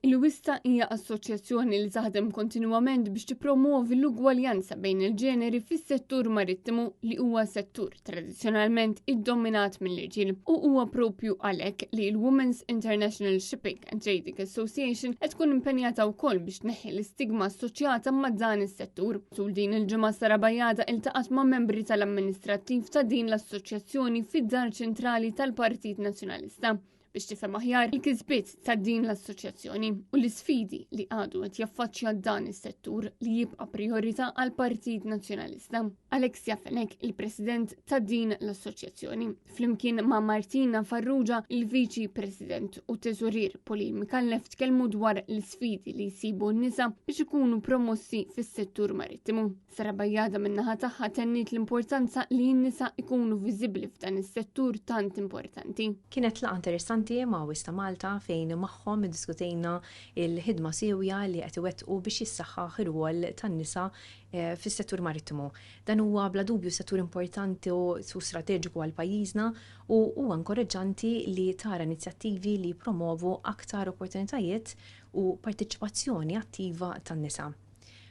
Il-Wista hija assoċjazzjoni li taħdem kontinwament biex tippromovi l-ugwaljanza bejn il-ġeneri fis-settur marittimu li huwa settur tradizzjonalment iddominat mill-irġiel u huwa propju għalhekk li l-Women's International Shipping and Trading Association qed tkun impenjata wkoll biex tneħħi l-istigma assoċjata ma' dan is-settur. Tul din il-ġimgħa Sara Bajada iltaqgħet ma' membri tal-amministrattiv ta' din l-assoċjazzjoni fid-Dar Ċentrali tal-Partit Nazzjonalista biex tifhem aħjar il-kisbiet ta' din l-assoċjazzjoni u l-isfidi li għadu qed jaffaċċja dan is-settur li jibqa' priorità għal Partit Nazzjonalista. Alexia Fenech, il-President ta' din l-assoċjazzjoni, flimkien ma' Martina Farrugia, il-Viċi President u Teżorier Pauline Micallef tkellmu dwar l-isfidi li jsibu n-nisa biex ikunu promossi fis-settur marittimu. Sara Bajada min-naħa tagħha tenniet l-importanza li n-nisa ikunu viżibbli f'dan is-settur tant importanti. Kienet laqgħa interessanti ma' Wista Malta fejn magħhom iddiskutejna l-ħidma siewja li qed iwettqu biex jissaħħaħ ir-rwol tan-nisa eh, fis-settur marittimu. Dan huwa bla dubju settur importanti u strateġiku għal pajjiżna u huwa inkoraġġanti li tara inizjattivi li jippromovu aktar opportunitajiet u parteċipazzjoni attiva tan-nisa.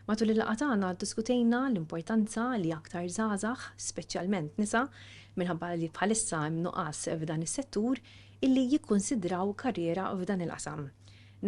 Matul il-laqgħa tagħna ddiskutejna l-importanza li aktar żgħażagħ, speċjalment nisa, minħabba li bħalissa hemm nuqqas f'dan is-settur, illi jikkunsidraw karriera f'dan il-qasam.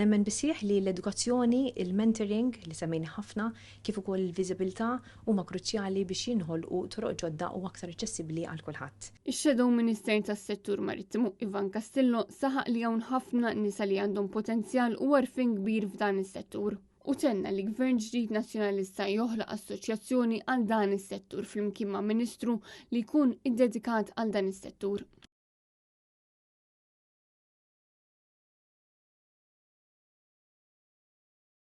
Nemmen bis-sħiħ li l-edukazzjoni, il-mentoring, li semmejna ħafna, kif ukoll il-viżibilità huma kruċjali biex jinħolqu toroq ġodda u aktar aċċessibbli għal kulħadd. Ix-Shadow Minister tas-Settur Marittimu Ivan Castillo saħaq li hawn ħafna nisa li għandhom potenzjal u għarfien kbir f'dan is-settur u tenna li gvern ġdid nazzjonalista joħloq assoċjazzjoni għal dan is-settur flimkien ma' ministru li jkun iddedikat għal dan is-settur.